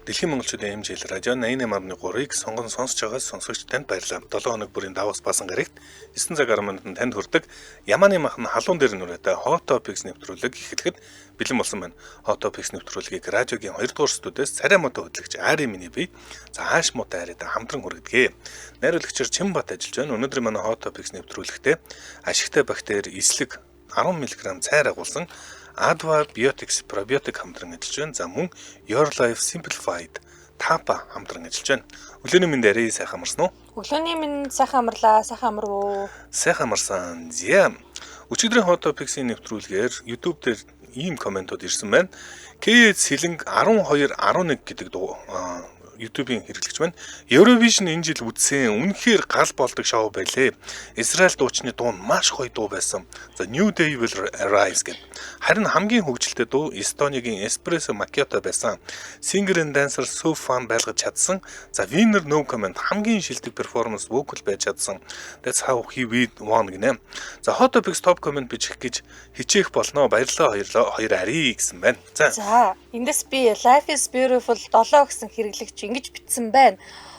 Дэлхийн монголчуудын MJL радио 88.3-ыг сонгон сонсож байгаа сонсогч танд баярлалаа. 7 хоног бүрийн даваас баасан гарагт 9 цаг 10 минутанд танд хүрдэг Ямааны махан халуун дээр нүрээтэй Hot Topics нэвтрүүлэг эхлэхэд бэлэн болсон байна. Hot Topics нэвтрүүлгийг радиогийн 2 дугаар студиэс царай муутай хөтлөгч Ари миний бие за ааш муутай Аритай хамтран хүргэдэг. Найруулагчаар Чимбат ажиллаж байна. Өнөөдрийн манай Hot Topics нэвтрүүлэгтээ ашигтай бактери эслэг 10 мг цайр агуулсан Adva Biotics пробиотик хамтран ажиллаж байна. За мөн Your Life Simplified Тапа хамтран ажиллаж байна. Өглөөний мэнд арай сайхан амарсан уу? Өглөөний мэнд сайхан амарлаа, сайхан амарв уу? Сайхан амарсан. За. Өчигдрийн Hot Topics-ийн нэвтрүүлгээр YouTube дээр ийм комментууд ирсэн байна. KH Сэлэнг 12 11 гэдэг YouTube-ийн хэрэглэгч байна. Eurovision энэ жил үзсэн. Үнэхээр гал болдог шоу байлээ. Израиль дуучны дуу нь маш гоё дуу байсан. За New Day Will Arise гэдэг. Харин хамгийн хөгжилтэй дуу Эстонигийн Espresso Macchiato байсан. Singer and Dancer so fun байлгаж чадсан. За Winner No Comment хамгийн шилдэг performance vocal байж чадсан. That's how he won гинэ. За Hot Topics top comment бичих гэж хичээх болно. Баярлалаа хоёр ари гэсэн байна. За. За, эндээс би Life is Beautiful 7 гэсэн хэрэглэгч ингэж бичсэн байна.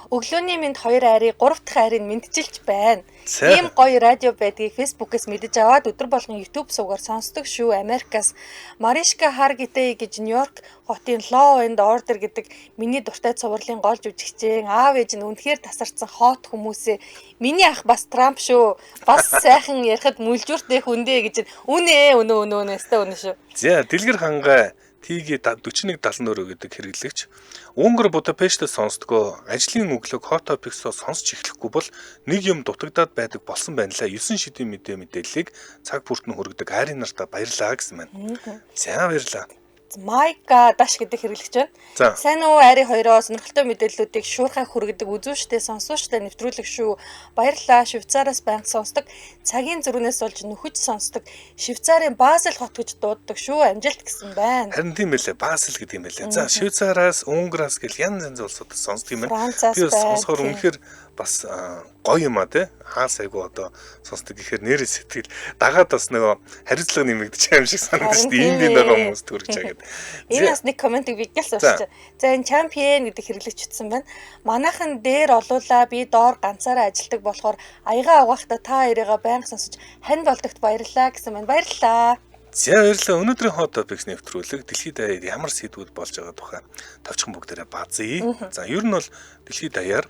Өглөөний мэнд хоёр айрыг, гурав дахь айрыг мэндчилж байна. Ийм гоё радио байдгийг Facebook-ээс мэдэж аваад өдөр болгон YouTube сувгаар сонсдог шүү. Америкаас Маришка Харгитей гэж Нью-Йорк хотын Law and Order гэдэг миний дуртай цувралын гол жүжигчин. Аав ээж нь үнэхээр тасарсан хот хүмүүсээ. Миний ах бас Трамп шүү. Бас сайхан ярихад мүлжүүртэй хүндээ гэж үнэ үнэ үнэ үнэ өстой үнэ шүү. За, Дэлгэр хангай ТГ 41 74 гэдэг хэрэглэгч Унгар Будапештд сонсдгоо. Ажлын өглөөг Hot Topics-оо сонсч эхлэхгүй бол нэг юм дутагдаад байдаг болсон байна лаа. 9 шидийн мэдээллийг цаг бүрт нь хүргэдэг Ари нартаа баярлалаа гэсэн байна. За, баярлалаа. Майка Даш гэдэг хэрэглэгч байна. Сайн уу, Ари хоёроо сонирхолтой мэдээллүүдийг шуурхай хүргэдэг үзүүштэй сонсууштай нэвтрүүлэг шүү. Баярлалаа. Швейцараас байнга сонсдог. Цагийн зөрүүнээс болж нөхөж сонсдог. Швейцарын Базел хот гэж дууддаг шүү. Амжилт гэсэн байна. Харин тийм байлээ. Базел гэдэг юм байлээ. За, Швейцараас, Унгараас гэл янз янз улсуудаас сонсдог юм байна. Би бас сонсохоор үнэхээр бас гоё юм а те. Хаа сайгүй одоо сонсдог гэхээр нэрээ сэтгэл дагаад бас нөгөө хариуцлага нэмэгдэж байгаа юм шиг санагдаж шүү дээ. Энд энд байгаа хүмүүс төрж байгаа гэдэг. Энэ бас нэг комментиг би гэлс уншиж. За, энэ champion гэдэг хэрэглэгч утсан байна. Манайхан дээр олуулаа, би доор ганцаараа ажилтдаг болохоор аягаа угаахта та хоёрыгаа байнга сонсож хань болдогт баярлалаа гэсэн байна. Баярлалаа. За, баярлалаа. Өнөөдрийн Hot Topics нэвтрүүлэг дэлхийд даяар ямар сэдвүүд болж байгаа тухай товчхон бүгдээрээ базъя. За, ер нь бол дэлхийд даяар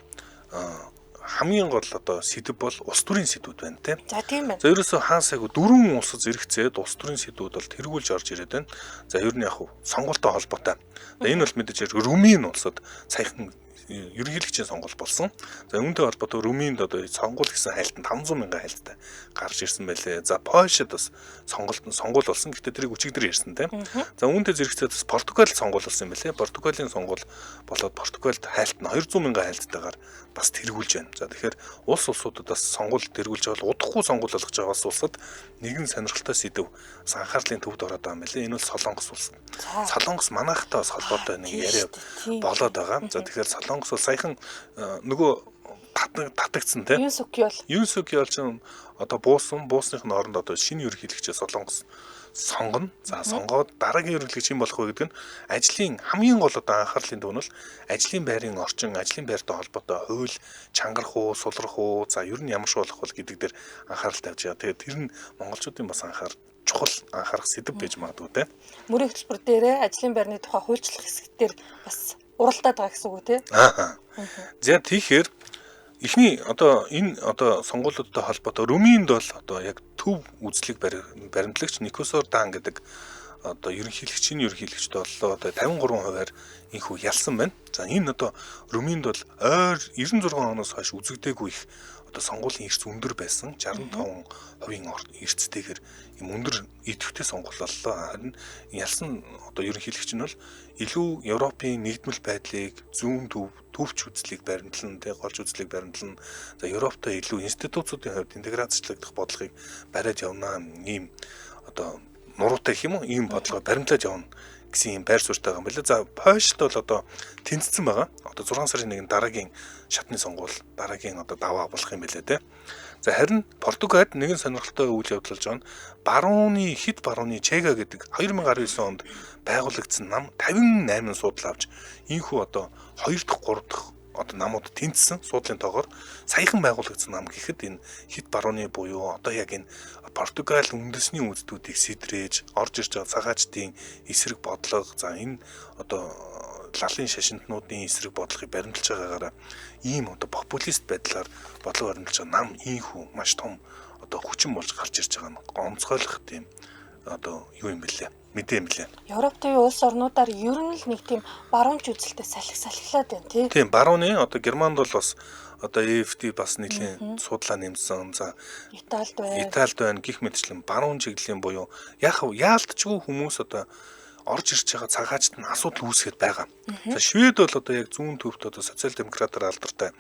хамгийн гол одоо сэдэв бол улс төрийн сэдвүүд байна те. За, тийм байна. За, ерөөсөө хаан сайгүй дөрвөн улсад зэрэгцээд улс төрийн сэдвүүд бол тэргүүлж орж ирээд байна. За, ер нь яг сонгуультай холбоотой. За, энэ бол мэдээж Румын улсад саяхан ерөнхийлөгчийн сонгуул болсон. За, үүнтэй холбоотой Румынд одоо сонгуул гэсэн хайлт нь 500 мянган хайлттай гарч ирсэн байлээ. За, Польшид бас сонгуул болсон. Гэхдээ тэрийг өчигдөр ярьсан тийм. За, үүнтэй зэрэгцээд бас Португалид сонгуул болсон юм байлээ. Португалийн сонгуул болоод Португалид хайлт нь 200 мянган хайлттайгаар бас тэргүүлж байна. За, тэгэхээр улс улсуудад бас сонгуул тэргүүлж байгаа бол удахгүй сонгуул болгож байгаа бас улсад нэгэн сонирхолтой сэдэв бас анхаарлын төвд ороод байгаа юм байлээ. Энэ бол Солонгос улс. Солонгос манайхтай бас холбоотой нэг яриа болоод байгаа. За, тэгэхээр Солонгос бол саяхан нөгөө татагдсан тийм. Юн Сук Ёл. Юн Сук Ёл чинь одоо буусных нь оронд одоо шинэ ерөнхийлөгчөө Солонгос сонгоно. За, сонгоод дараагийн ерөнхийлөгч хэн болох вэ гэдэг нь ажлын хамгийн гол одоо анхаарлын төв нь бол ажлын байрын орчин, ажлын байртай холбоотой хууль чангарах уу, сулрах уу, за ер нь ямар шиг болох вэ гэдэг дээр анхаарал тавьж байгаа. Тэгээд тэр нь монголчуудын бас чухал анхаарах сэдэв байж магадгүй те. Мөрийн хөтөлбөр дээрээ ажлын байрны тухай хуульчлах хэсэг дээр бас уралдаад байгаа гэсэн үг тий. Аа. За, тэгэхээр эхний одоо энэ одоо сонгуулиудтай холбоотой Румынд бол одоо яг төв үзлэг баримтлагч Никосор Дан гэдэг одоо ерөнхийлөгчийн ерөнхийлөгчд боллоо. Одоо 53%-аар инхүү ялсан байна. За, энэ одоо Румынд бол ойр 96 оноос хойш үзэгдээгүй их одоо сонгуулийн эрс өндөр байсан. 65% эрстэйгээр юм өндөр идэвхтэй сонгуул боллоо. Харин ялсан одоо ерөнхийлөгч нь бол илүү Европын нэгдмэл байдлыг зүүн төв төвч үзлийг баримтлан тэ голж үзлийг баримтлан, за Европтой илүү институцүүдийн хувьд интеграцчлагдах бодлогыг бариад явна, ийм одоо нуруутай гэх юм уу, ийм бодлогоо баримтлаж явна гэсэн юм байр суурьтай байгаа юм байна. За, Польшд бол одоо тэнцсэн байгаа. Одоо 6 сарын 1-нд дараагийн шатны сонгуул, дараагийн одоо даваа болох юм байлээ те. За харин Португалид нэгэн сонирхолтой үйл явдал болж байгаа нь барууны хит барууны Чега гэдэг 2019 онд байгуулагдсан нам 58 суудлаа авч ийхүү одоо 2 дахь 3 дахь одоо намууд тэнцсэн суудлын тоогоор саяхан байгуулагдсан нам гэхэд энэ хит барууны буюу одоо яг энэ Португал үндэсний үйлдэлүүдийг сэтрээж орж ирж байгаа цагаачдын эсрэг бодлого, за энэ одоо лалын шашинтнуудын эсрэг бодлогыг баримталж байгаагаараа ийм одоо популист байдлаар бодлого баримталж байгаа нам ийхүү маш том одоо хүчин болж гарч ирж байгаа нь онцгойлох тийм одоо юу юм бэлээ, мэдээ юм бэлээ. Европ төвийн улс орнуудаар ер нь л нэг тийм баруунч үзэлтэй салхи салхилаад байна тий. Тийм, барууны одоо Германд бол бас одоо AFD бас нэлийн судлаа нэмсэн. За Италид байна. Италид байна гих мэтчлэн баруун чиглэлийн буюу яг яалтчгүй хүмүүс одоо орж ирж байгаа цагаачд нь асуудал үүсгээд байгаа. За Швед бол одоо яг зүүн төвд одоо социал демократаар алдартай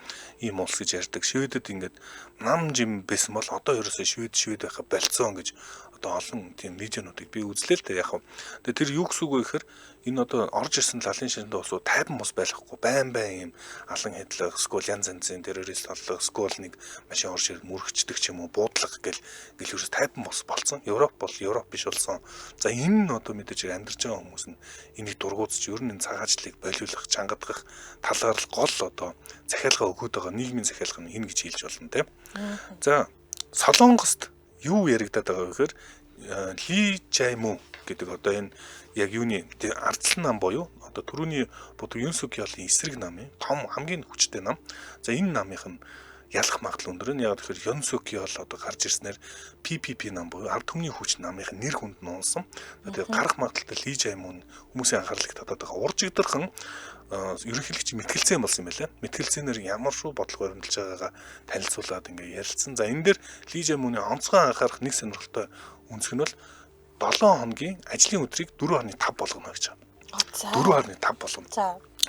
ийм улс гэж ярьдаг. Шведэд ингээд нам жим байсан бол одоо ерөөсөө Швед Швед байха болцсон гэж одоо олон тийм медиануудыг би үзлээ л дээ яг. Тэгээ тэр юу гэсэн үг вэ гэхээр энэ одоо орж ирсэн лалын шашинтай улсууд 50 ус байхгүй байн байн ийм алан хэдлэг, скул янз янзын террорист бодлого, скул нэг машин орж ирээд мөрөгчдөг ч юм уу, буудлага гэл гэл ерөөс 50 ус болцсон. Европ бол Европ биш болсон. За энэ нь одоо мэдээж амьдарч байгаа хүмүүс нь энийг дургуутж ер нь энэ цагаачлалыг болиулах, чангадгах талаар л гол одоо захиалга өгөөд байгаа нийгмийн захиалга нь энэ гэж хэлж болно те. За Солонгост юу яригадаад байгаа вэ гэхээр Ли Жайму гэдэг одоо энэ яг юуны ардчлан нам буюу одоо түрүүний бодог Юн Сук Ёлын эсрэг намын том хамгийн хүчтэй нам. За энэ намынх нь ялах магадлал өндөр нь. Яг тэгэхээр Юн Сук Ёл одоо гарч ирснээр PPP нам буюу ард түмний хүч намынх нь нэр хүнд нь унсан. Тэгээд гарах магадлалтай Ли Жайму хүмүүсийн анхаарлыг татаад байгаа. Уржигдархан ерөнхийлөгч мэтгэлцэн болсон юм байлаа. Мэтгэлцэнээр ямар шүү бодлого баримталж байгаагаа танилцуулаад ингээ ярилцсан. За энэ дээр Ли Жаймуны онцгой анхаарах нэг сонирхолтой үнцг нь бол 7 хоногийн ажлын өдрийг 4.5 болгоно гэж байна. 4.5 болгоно.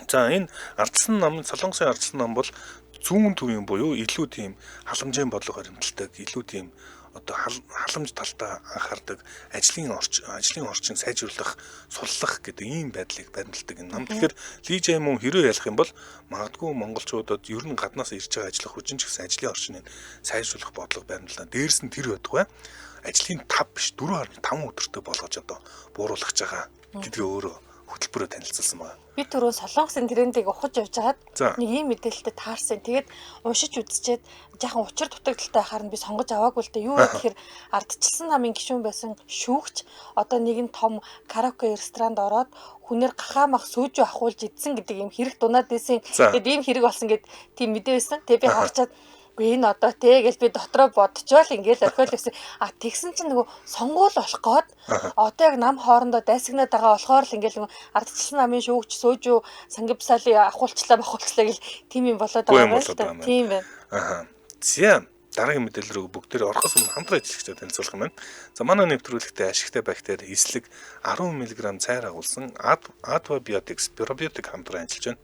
За энэ ардсан нам, Солонгосын ардсан нам бол зүүн төвийн буюу илүү тийм халамжийн бодлого баримталдаг, илүү тийм одоо халамж талдаа анхаардаг, ажлын орчин сайжруулах, суллах гэдэг ийм байдлыг баримталдаг энэ нам. Тэгэхээр Ли Жаймун хэрвээ ялах юм бол магадгүй монголчуудад ер нь гаднаас ирж байгаа ажиллах хүчин ч гэсэн ажлын орчныг сайжруулах бодлого баримтлаа. Дээрс нь тэр байтугай ажлын 5 биш 4.5 өдөртөө болгож одоо бууруулах гэж байгаа гэдгээ өөрөө хөтөлбөрөөр танилцуулсан байна. Би түрүү Солонгосын трендийг ухаж явж байгаад нэг ийм мэдээлэлтэй таарсан. Тэгээд уншиж үзчихэд жаахан учир дутагдaltaй байхаар нь би сонгож аваагүй л дээ. Юу вэ гэхээр ардчилсан намын гишүүн байсан шүүгч одоо нэгэн том караоке ресторанд ороод хүнээр гахаамах сүүжүү ахуулж идсэн гэдэг ийм хэрэг дунаад байсан. Тэгээд ийм хэрэг болсон гэд тийм мэдээ байсан. Тэгээд би харчаад энэ одоо тэ гэж би дотроо бодчоол ингээл орхиол гэсэн. А тэгсэн чинь нөгөө сонгуул болох гээд одоо яг нам хоорондоо дайсагнаад байгаа болохоор л ингээл нөгөө ардчилсан намын шүүгч сүүжүү сангипсали ахуулчлаа бахуулчлаа гэл тийм юм болоод байгаа юм л да. Тийм байна. Аха. За дараагийн мэдээлэл рүү бүгдээр орохоос өмнө хамтран ажиллагчдад танилцуулах юм байна. За манай нэвтрүүлэгтээ ашигтай бактери эслэг 10 мг цайр агуулсан Advabiotics пробиотик хамтран ажиллаж байна.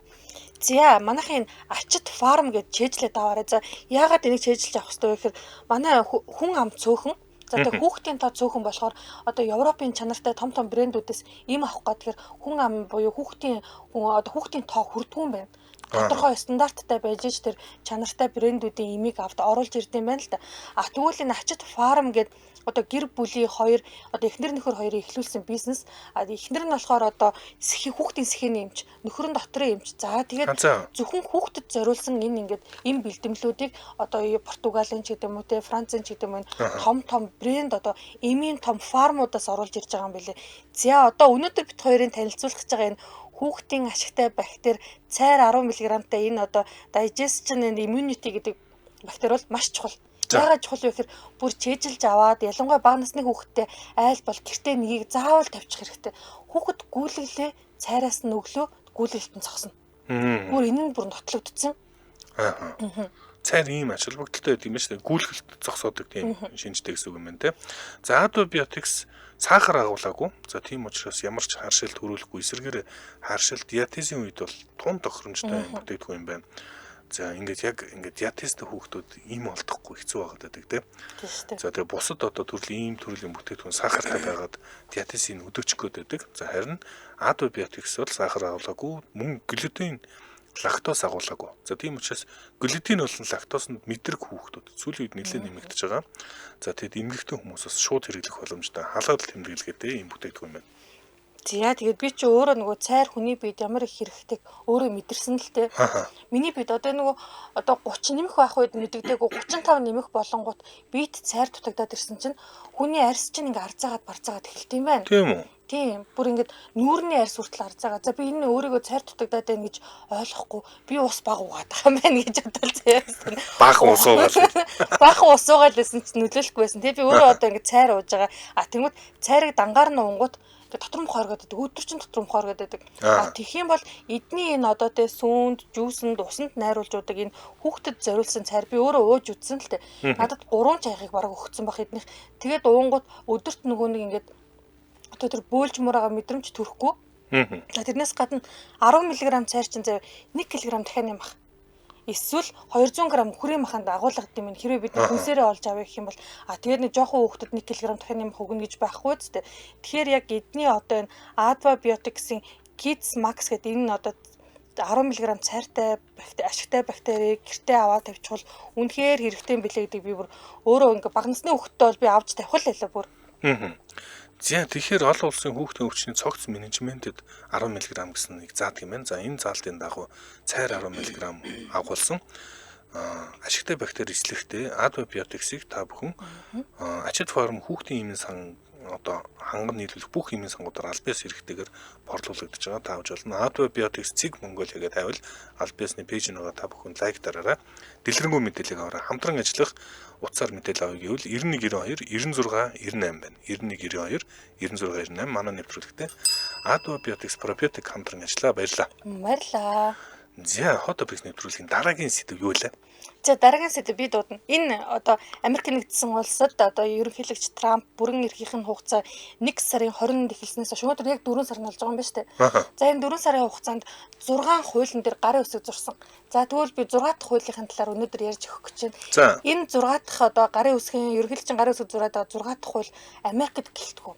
За манайхын ачит фарм гэж чэйжлээд аваарай. За яагаад энийг чэйжилж авах ёстой вэ гэхээр манай хүн ам цөөхөн. За тэгээ хүүхдийн тоо цөөхөн болохоор одоо Европын чанартай том том брэндүүдээс им авах гээд тэгэхээр хүн ам буюу хүүхдийн хүн одоо хүүхдийн тоо хүрдгүй юм байна. Тодорхой стандарттай байж ич тэр чанартай брэндүүдийн имийг авд оруулж ирд юм байна л да. А тэгвэл энэ ачит фарм гэд одоо гэр бүлийн хоёр одоо эхнэр нөхөр хоёрыг эхлүүлсэн бизнес. А эхнэр нь болохоор одоо хүүхдийн сэхэний эмч, нөхөр нь дотрын эмч. За тэгээд зөвхөн хүүхдэд зориулсан энэ ингээд эм бэлтгэлүүдийг одоо Португалийн ч гэдэг юм уу те, Францын ч гэдэг юм уу том том брэнд одоо эмийн том фармуудаас оруулж ирж байгаа юм билээ. За одоо өнөөдөр бит хоёрын танилцуулах гэж байгаа энэ хүүхдийн ашигтай бактери цайр 10 мг-тай энэ одоо digestion and immunity гэдэг бактери бол маш чухал. Яагаад чухал вэ гэхээр бүр чэйжилж аваад ялангуяа бага насны хүүхэдтэй айл бол гэртээ нэгийг заавал тавьчих хэрэгтэй. Хүүхэд гүйлгэлээ цайраас нь өглөө гүйлгэлт нь зогсно. Бүр энэ нь бүр нотлогдсон. Аа. Цайр ийм ач холбогдолтой байдаг юм байна шүү дээ. Гүйлгэлт зогсоодог тийм шинжтэй гэсэн үг юм байна те. За Advabiotics сахар агуулаагүй. За тийм учраас ямар ч харшил төрүүлэхгүй, эсрэгээр харшил диатезийн үед бол тун тохиромжтой бүтээгдэхүүн юм байна. За ингээд яг ингээд диатезтэй хүүхдүүд ийм олдохгүй хэцүү байгаад байдаг те. За тэгээ бусад одоо төрлийн ийм төрлийн бүтээгдэхүүн сахартай байгаад диатезийн өдөөчих гээд байдаг. За харин Advabiotics бол сахар агуулаагүй, мөн глютен Лактоз агуулаагүй. За тийм учраас глютен болон лактозонд мэдрэг хүүхдүүд сүүлийн үед нэлээд нэмэгдэж байгаа. За тэгэд эмгэгтэй хүмүүс бас шууд хэрэглэх боломжтой. Халаадал тэмдэглэгээтэй ийм бүтээгдэхүүн байна. За тэгээд би чи өөрөө нөгөө цайр хүний биед ямар их хэрэгтэйг өөрөө мэдэрсэн л те. Миний биед одоо нөгөө одоо 30 нэмэх байх үед мэддэггүй 35 нэмэх болонгууд биед цайр дутагдаад ирсэн чинь хүний арьс чинь ингээ арзаагаад барзаагаад эхэлт юм байна. Тийм үү? Тийм. Бүр ингээд нүүрний арьс хүртэл арзаагаа. За би энэ өөрийгөө цайр дутагдаад байна гэж ойлгохгүй. Би ус баг уугаад байгаа юм байна гэж бодвол заяа. Баг ус уугаад. Баг ус уугаад байсан чинь нөлөөлөхгүй байсан. Тэгээ би өөрөө одоо ингээд цайр ууж байгаа. А тэнгууд цайрыг дангаар нь уунгууд дотор нь хоргоод байдаг. Өдөр чинь дотор нь хоргоод байдаг. А тэгэх юм бол эдний энэ одоо тэ сүүнд, жүүсэнд, усанд найруулж удаг энэ хүүхдэд зориулсан цайр би өөрөө ууж үзсэн л тэ. Надад 3 чайхыг бараг өгсөн байх эднийх. Тэгээд уунгууд өдөрт нөгөө нэг ингээд одоо тэр бөөлж муурага мэдрэмж төрөхгүй. За тэрнээс гадна 10 мг цайр чинь зав 1 кг дахиад нэмэх. Эсвэл 200 г үхрийн маханд агуулгад юм хэрвээ бид хүнсээрээ олж авъя гэх юм бол а тэгээд нэг жоохон хүүхдэд 1 кг дахиад нэмэх өгнө гэж байхгүй зү. Тэгэхээр яг эдний одоо энэ Adva Biotics-ийн Kids Max гэдэг энэ нь одоо 10 мг цайртай ашигтай бактерийг гэртээ аваад тавьчихвал үнэхээр хэрэгтэй юм билээ гэдгийг би бүр өөрөө ингээ бага насны хүүхдтэй бол би авч тавих л байлаа бүр. За тэгэхээр олон улсын хүүхдийн өвчний цогц менежментэд 10 мг гэсэн нэг заадаг юм байна. За энэ заалтын дагуу цайр 10 мг агуулсан ашигтай бактери эслэгтэй Adva Biotics-ыг та бүхэн Ачид фарм хүүхдийн эмийн сан одоо ханган нийлүүлэх бүх эмийн сангуудаар аль биес хэрэгтэйгээр борлуулагдаж байгаа. Та авч болно. Adva Biotics цэг Монголиа гэдэг тавил аль биесний пэйж нэгээ та бүхэн лайк дараарай. Дэлгэрэнгүй мэдээллийг аваарай. Хамтран ажиллах утсаар мэдээлэл авъя гэвэл 9192 96 98 байна. 9192 96 98 манай нэвтрүүлэгтээ Adva Biotics Probiotic хамтран ажиллаа. Баярлалаа. Баярлалаа. За Hot Topics нэвтрүүлгийн дараагийн сэдэв юу вэ? За дараагийн сэдэв би дуудана. Энэ одоо Америк нэгдсэн улсад одоо ерөнхийлөгч Трамп бүрэн эрхийнх нь хугацаа 1 сарын 20-нд эхэлснээс хойш өнөөдөр яг 4 сар нь болж байгаа юм байна шүү дээ. За энэ 4 сарын хугацаанд 6 хуулийн дээр гарын үсэг зурсан. За тэгвэл би 6 дахь хуулийнхын талаар өнөөдөр ярьж өгөх гэж байна. Энэ 6 дахь одоо гарын үсгийн ерөнхийлөгчийн гарын үсэг зураад байгаа 6 дахь хууль Америкт гэлтгүү.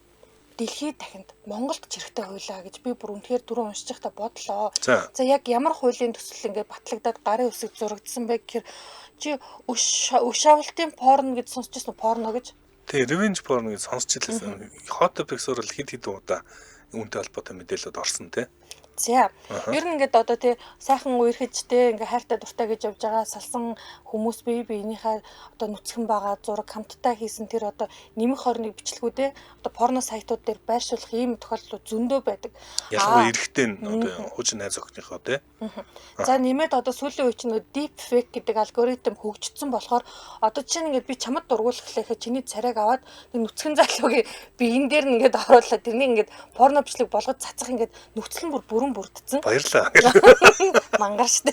Дэлхийд дахинд Монголд ч хэрэгтэй хуулиа гэж би бүр үнэхээр түрүү уншиж байхдаа бодлоо. За яг ямар хуулийн төсөл ингээд батлагдаад гарын үсэг зурагдсан бэ гэхээр чи өш авалтын порно гэж сонсч байсан уу? Порно гэж? Тий, revenge porn гэж сонсч илсэн. Hot Topics-оор л хэд хэд удаа үүнтэй холбоотой мэдээлэлд орсон тий. За. Ер нь ингээд одоо тий сайхан үерхэж тий ингээ хайртай дуртай гэж явж байгаа салсан хүмүүс бие биенийхээ одоо нүцгэн байгаа зураг хамтдаа хийсэн тэр одоо нэмэх хорныг бичлэгүүдээ одоо порно сайтууд дээр байршуулах ийм тохиолдол зөндөө байдаг. Ялангуяа эрэгтэй нь одоо хуучин найз охиныхоо тий. За нэмээд одоо сүүлийн үе чинь deep fake гэдэг алгоритм хөгжсөн болохоор одоо чинь ингээд би чамд дургуулхлаа гэхэд чиний царайг аваад нэг нүцгэн залуугийн би энэ дээр нь ингээд оруулаад тэрний ингээд порно бичлэг болгож цацах ингээд нөхцөл нь бүр бүрэн бүрдсэн. Баярлалаа. Мангар штэ.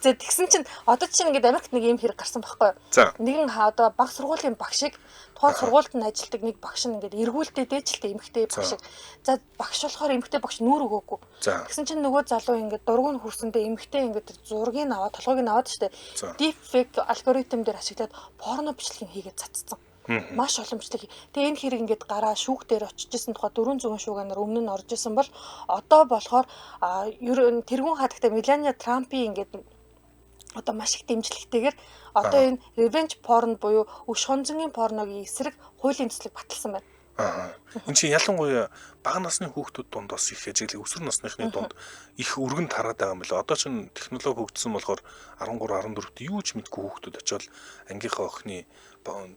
За тэгсэн чинь одоо чинь ингээд Америкт нэг ийм хэрэг гарсан байхгүй юу? Нэгэн одоо баг сургуулийн багшийг тухайн сургуульд нь ажилладаг нэг багш нь ингээд эргүүлдэ дээжилтэй эмэгтэй багш. За багш болохоор эмэгтэй багш нүүр өгөөгүй. Тэгсэн чинь нөгөө залуу ингээд дургуун хүрсэндээ эмэгтэй ингээд тэр зургийг аваад толгойг нь аваад штэ. Deep fake алгоритм дээр ашиглаад порно бичлэгийг хийгээд цацсан. Маш олон бичлэг. Тэгээ энэ хэрэг ингээд гараа шүүх дээр очиж исэн тухай 400 шүүгэнээр өмнө нь орж исэн бол одоо болохоор ер нь тэргүүн хадагтай Мелания Трампын ингээд одоо маш их дэмжлэгтэйгээр одоо энэ revenge porn буюу өш хонзонгийн порногийн эсрэг хуулийн төслийг баталсан байна. Энэ чинь ялангуяа бага насны хүүхдүүд дунд бас их ажиглаг, өсвөр насныхны дунд их өргөн тараад байгаа юм байна. Одоо чинь технологи хөгжсөн болохоор 13, 14-т юу ч мэдгүй хүүхдүүд очиод ангийнхаа охины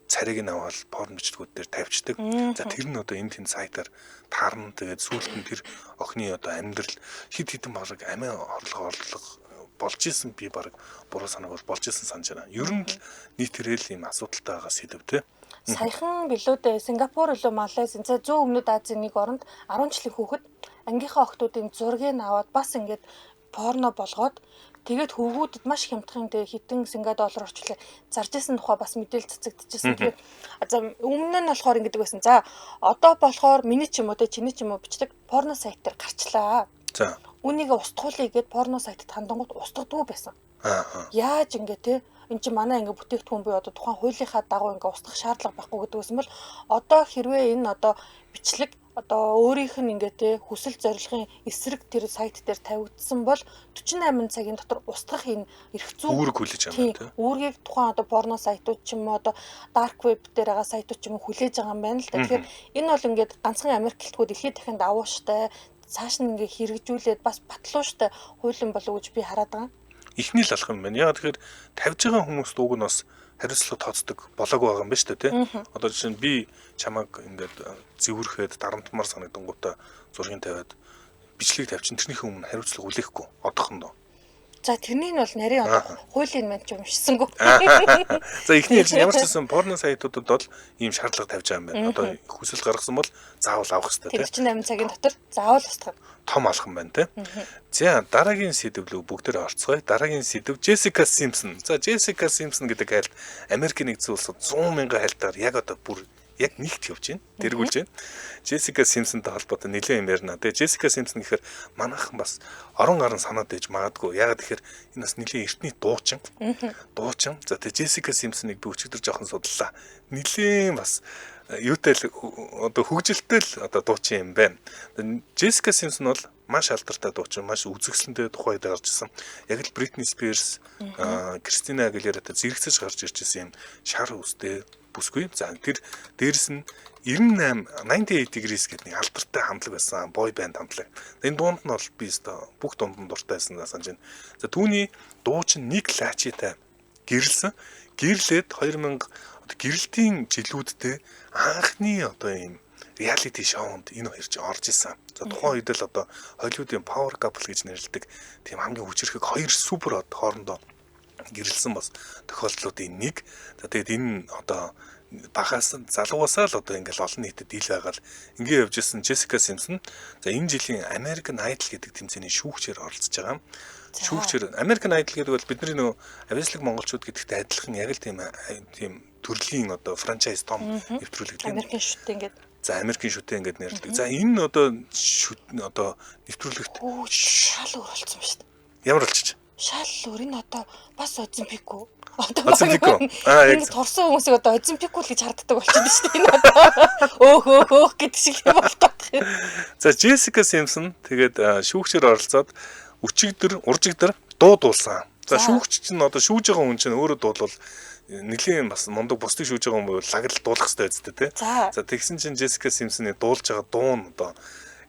царайг нь аваад порн бичлэгүүд дээр тавьчихдаг. За тэр нь одоо энэ тэнд сайтаар таарна. Тэгээд сүүлд нь тэр охины одоо амьдрал хэд хэдэн бараг амиа орлого болж исэн, би бараг буруу санааг бол болж исэн санаж байна. Ер нь л нийт тэрэл ийм асуудалтай байгаа сэдв те. Саяхан билүү дээ Сингапур илүү Малайз за зүүн өмнөд Азийн нэг оронд 10 жилийн хүүхэд ангийнхаа охтуудын зургийг аваад бас ингээд порно болгоод тэгээд хөвгүүдэд маш хямдхан тэгээ хитэн синга доллар орчлоо зарж исэн тухай бас мэдээлэл цацагдчихсан. Тэгээд за өмнө нь болохоор ингэдэг байсан. За одоо болохоор миний ч юм уу те чиний ч юм уу бичлэг порно сайт дээр гарчлаа. За үүнийг устгуулъя гэд порно сайтад хандангууд устгадгүй байсан. Яаж ингээ те эн чинь манай ингээ бүтээгдэхүүн буюу одоо тухайн хуулийнхаа дагуу ингээ устгах шаардлага байхгүй гэдэг байсан бол одоо хэрвээ энэ одоо бичлэг одоо өөрийнх нь ингээ те хүсэл зорилгын эсрэг тэр сайт дээр тавигдсан бол 48 цагийн дотор устгах энэ эрх зүйн үүрэг хүлээж байгаа юм тий. Үүргийг тухайн одоо порно сайтууд ч юм уу одоо dark web дээр байгаа сайтууд ч юм уу хүлээж байгаа юм байна л да. Тэгэхээр энэ бол ингээд ганцхан Америк гэлтгүү дэлхийд дахинд давууштай цааш нь ингээ хэрэгжүүлээд бас батлууштай хуулийн болов гэж би хараад байгаа. Эхний л алах юм байна. Яг тэгэхээр тавьж байгаа хүмүүст уг нь бас хариуцлага тооцдог болоогүй байгаа юм байна шүү дээ, тий. Одоо жишээ нь би чамайг ингээд зэвүүрхэд дарамтмаар санагдангуудаа зургийг тавиад бичлэг тавьчин тэрнийхээ өмнө хариуцлага хүлээхгүй одоохондоо. За тэрний нь бол нарийн одоо хуулийн мань ч уншсангүй. За эхний ээлжинд ямар ч гэсэн порно сайтуудад бол ийм шаардлага тавьж байгаа юм байна. Одоо хүсэл гаргасан бол заавал авах хэрэгтэй тийм. 48 цагийн дотор заавал устгах. Том алхам байна тийм. За дараагийн сэдэв лүү бүгдээрээ орцгоё. Дараагийн сэдэв Джессика Симпсон. За Джессика Симпсон гэдэг айлт Америкийн нэгдсэн улсад 100 мянган хайлтаар яг одоо бүр яг нэгт явж байна. Дэргүүлж байна. Джессика Симпсонтэй холбоотой нэлээд юм ярина. Тэгээ Джессика Симпсон гэхээр манайхан бас орон гарын санаад ээж магадгүй. Яагаад гэхээр энэ бас нэлээд эртний дуучин. Дуучин. За тэгээ Джессика Симпсоныг би өчигдөр жоохон судлаа. Нэлээд бас юутай л одоо хөгжилтэй л одоо дуучин юм байна. Джессика Симпсон бол маш алдартай дуучин, маш үзэсгэлэнтэй тухай үед гарч ирсэн. Яг л Бритни Спирс, Кристина Агилератай зэрэгцэж гарч ирж ирсэн юм шар үстэй бүсгүй. За тэр дээрэс нь 98 98 degrees гэдэг нэг алдартай хамтлаг байсан. Boy band хамтлаг. Энэ дуунд нь бол би өстой бүх дунд нь дуртай байсан санаж байна. За түүний дуучин Ник Лачитай гэрлсэн. Гэрлээд 2000 одоо гэрэлтийн жилүүддээ анхны одоо ийм реалити шоунд энэ хоёр чинь орж исэн. За тухайн үед л одоо Холливуудын power couple гэж нэрлэдэг тийм хамгийн хүчирхэг хоёр супер од хоорондоо гэрэлсэн бас тохиолдлуудын нэг. За тэгээд энэ одоо багаас залуугаасаа л одоо ингээл олон нийтэд ил байгаал ингээ явж исэн Джессика Симпсон. За энэ жилийн American Idol гэдэг тэмцээний шүүгчээр оролцож байгаа. Шүүгчээр American Idol гэдэг бол бидний нөө авьяаслаг монголчууд гэдэгтэй адилхан яг л тийм төрлийн одоо франчайз том нэвтрүүлэг тийм. Америкийн шүтээ ингээд. За Америкийн шүтээ ингээд нэрлэдэг. За энэ одоо шүт одоо нэвтрүүлэгт шал өөр болсон ба шүү дээ. Ямар болчих? Шал өөр энэ одоо бас Оземпик үү? Одоо Оземпик үү? Аа яг турсан хүмүүсийг одоо Оземпик л гэж харддаг болчиход шүү дээ. Энэ одоо өөх өөх өөх гэдэг шиг юм болтоод. За Джессика Симпсон тэгээд шүүгчээр оролцоод өчигдөр уржигдөр дуу дуулсан. За шүүгч чинь одоо шүүж байгаа хүн чинь өөрөө дуулвал нэлийн бас мундаг бусдыг шүүж байгаа хүн бол лагл дуулах хэрэгтэй үстэй тий. За тэгсэн чинь Джессика Симпсоны дуулж байгаа дуу нь одоо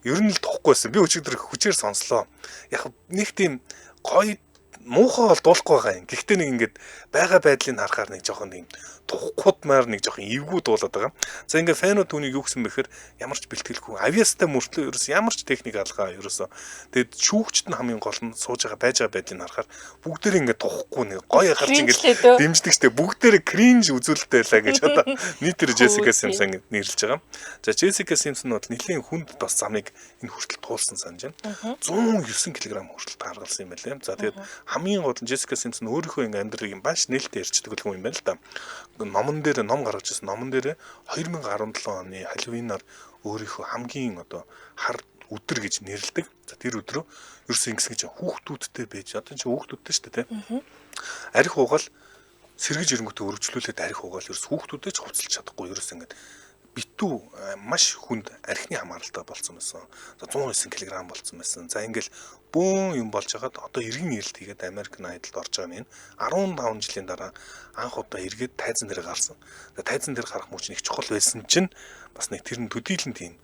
ер нь л тухгүй байсан. Би өчигдөр хүчээр сонслоо. Яг нэг тийм гоё муухай бол дуулахгүй байгаа юм. Гэхдээ нэг ингээд байгаа байдлыг харахаар нэг жоохон тийм тухгуудмаар нэг жоохон эвгүй дуулаад байгаа. За ингээд фэнүүд түүнийг юу гэсэн бэхээр ямар ч бэлтгэлгүй авьяастай мөртлөө ерөөс ямар ч техник алгаа ерөөсөө. Тэгээд шүүгчд нь хамгийн гол нь сууж байгаа байж байгаа байдлыг харахаар бүгдээрээ ингээд тухгүй нэг гоё гарч ингээд дэмждэг штэ. Бүгдээрээ кринж үзүүлэлттэй байлаа гэж одоо нийтээр Джессика Симпсон нэрлэж байгаа. За Джессика Симпсон бол нэлийн хүнд бас замыг энэ хүртэл туулсан санаж байна. 109 кг хүртэл гаргалсан юм байлээ. За тэгээд хамгийн гол нь Джессика Симпсон өөрийнхөө ингээ амьдралыг маш нээлттэй ярьцдаг хүн юм байна л да. Номон дээр ном гаргаж ирсэн. Номон дээр 2017 оны Халлоуинаар өөрийнхөө хамгийн одоо хар өдөр гэж нэрлэдэг. За тэр өдрөө ерөөсөө ингэсэн гэж хүүхдүүдтэй байж одоо чи хүүхдүүдтэй шүү дээ тий. Арх угаал сэргэж ирэнгүүтээ өргөжлүүлээд арх угаал ерөөс хүүхдүүдээ ч хувцалж чадахгүй ерөөс ингээд битүү маш хүнд архины хамааралтай болцсон байсан. За 109 кг болцсон байсан. За ингээл бөөн юм болж хагаад одоо эргэн ирэлт хийгээд American Idol-д орж байгаа юм. 15 жилийн дараа анх удаа эргээд тайзан дээр гарсан. За тайзан дээр гарах мөч нэг чухал байсан чинь бас нэг тэр нь төдийлөн тийм